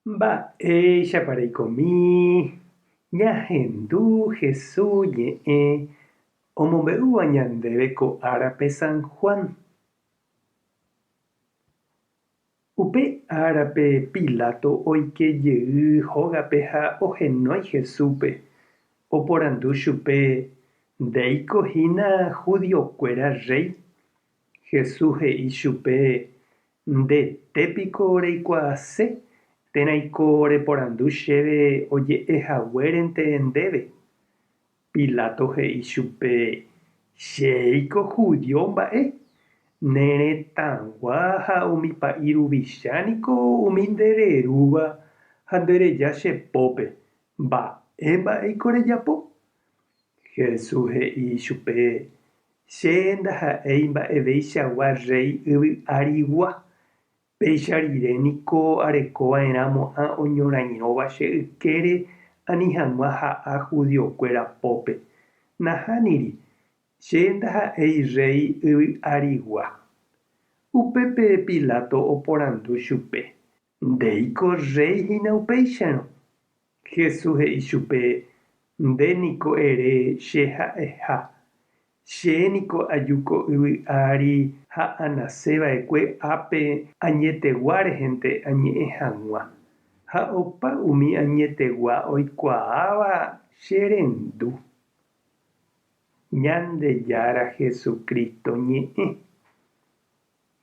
Mba'éichapa reikomi ñahendu Hesu ñe'ẽ omombe'úva ñandéve ko árape San Juan. Upe árape Pilato oike jey hógape ha ohenói Jesúspe, oporandu chupe, Ndéiko hína judiokuéra rréi? Jesús he'i chupe, Ndete piko reikuaase, térãiko reporandu chéve oje'e haguérente ndéve? Pilato he'i chupe, Chéiko judío mba'e? Ne retãgua ha umi pa'i ruvicha niko umi nde rerúva ha nde reja che pópe, mba'e mba'éiko rejapo? Jesús he'i chupe, Che ndaha'éi mba'eveichagua rréi yvy arigua, péicha rire niko areko va'erã mo'ã oñorairõva che ykére ani hag̃ua ha'a judiokuéra pópe. Nahániri, che ndaha'éi rréi yvy arigua. Upépe Pilato oporandu chupe, Ndéiko rréi hína upéicharõ? Jesús he'i chupe, Nde niko ere che ha'eha. Che niko aju ko yvy ári ha anase va'ekue ápe añetegua rehente añe'ẽ hag̃ua. Ha opa umi añetegua oikuaáva che rendu. Ñandejára Jesucristo ñe'ẽ.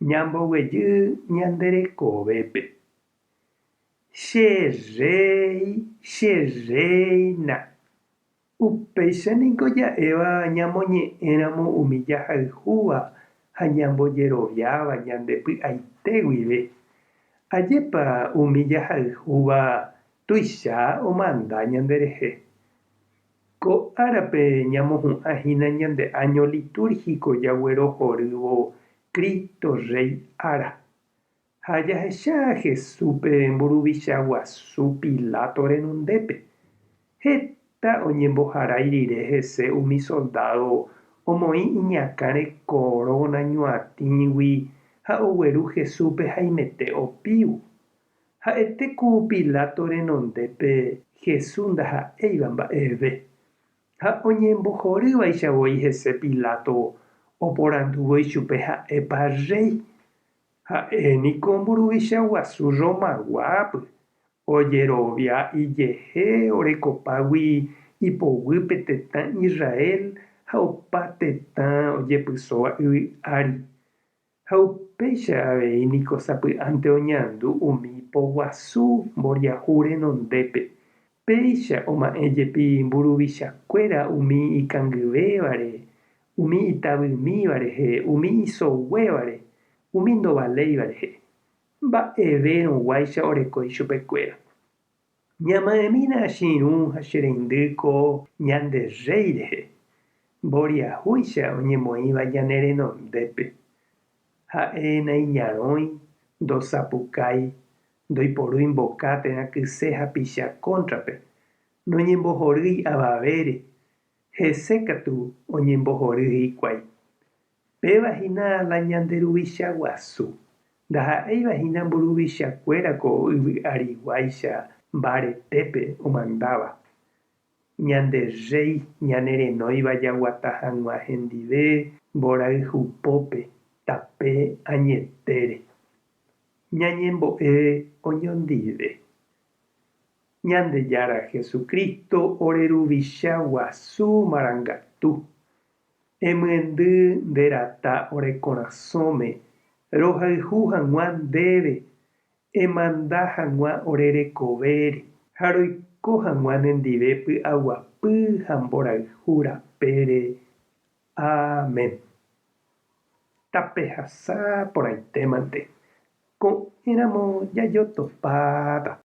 Ñamboguejy ñande rekovépe. Che rréi, che rréina. Upéicha niko ja'éva ñamoñe'ẽramo umi jahayhúva ha ñambojeroviáva ñande py'aite guive. Ajépa umi jahayhúva tuicha omanda ñanderehe. Ko árape ñamohu'ã hína ñande áño litúrgico jaguerohorývo Cristo Rey ára. Ha jahecha Jesúspe mburuvicha guasu Pilato renondépe. Heta oñemboharái rire hese umi soldádo omoĩ iñakãre koróna ñuatĩgui ha ogueru Jesúspe haimete opívo. Ha'ete ku Pilato renondépe Jesús ndaha'éiva mba'eve. Ha oñembohorývaicha voi hese Pilato oporandúvo ichupe ha'épa rréi. Ha'e niko mburuvicha guasu Romaguápy, ojerovia ijehe orekopágui ipoguýpe tetã Israel ha opa tetã ojepysóva yvy ári. Ha upéicha avei niko sapy'ánte oñandu umi poguasu mboriahu renondépe. Péicha oma'ẽ jepi mburuvichakuéra umi ikangyvévare, umi itavymíva rehe, umi isoguévare, umi ndovaléiva rehe. Mba'evérõguáicha oreko ichupekuéra. Ñama'ẽmína che irũ ha che reindy ko ñande Rréi rehe, mboriahúicha oñemoĩva ñane renondépe. Ha'e naiñarõi, ndosapukái, ndoiporúi mboka térã kyse hapicha kóntrape, noñembohorýi avavére, hese katu oñembohory hikuái. Péva hína la ñande ruvicha guasu. Ndaha'éiva hína mburuvicha kuéra ko yvy ariguáicha mbaretépe omandáva. Ñande Rréi ñane renóiva jaguata hag̃ua hendive mborayhupópe tape añetére. Ñañembo'e oñondive. Ñandejára Jesucristo ore ruvicha guasu marangatu. Emyendy nde rata ore korasõme, rohayhu hag̃ua ndéve, emanda hag̃ua ore rekovére, ha roiko hag̃ua nendive py'aguapy ha mborayhu rapére. Amén. Tapehasa porãitémante, ko'ẽramo jajotopáta.